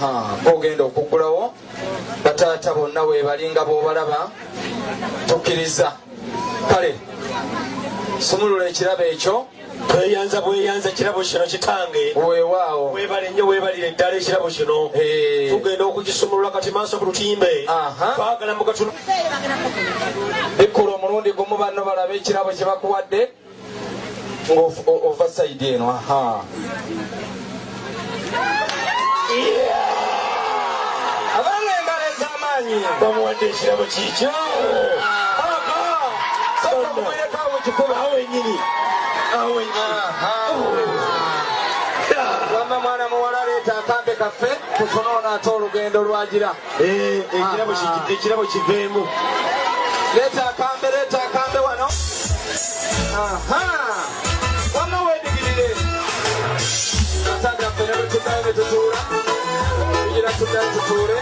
Aha, ogenda okuggulawo bataata bonna weebali nga bw'obalaba tukkiriza. Kale sumulula ekirabo ekyo. Tweyanza bweyanza ekirabo kino, kitange. Weewaawo. Weebale nnyo, weebalire ddala ekirabo kino. Tugenda okugisumulula kati maaso ku lutimbe. Twagala mugatu. Bikkula omulundi gumu banno balabe ekirabo kye bakuwadde ng'ova side eno. Aha, abaana, engalo ez'amaanyi. Bamuwadde ekirabo kiikyo. Sooka mugwireko awo mu kifuba. Awo wennyini, awo wennyini. Wamma mwana muwala, leeta akambe kaffe tusonoona ate olugendo lwagira. Ekirabo ekirabo kiveemu. Leeta akambe, leeta akambe wano. Aha, wamma weedigirire ate agaffe ne bwe tuddayo ne tutuula tugira tuddayo tutuule.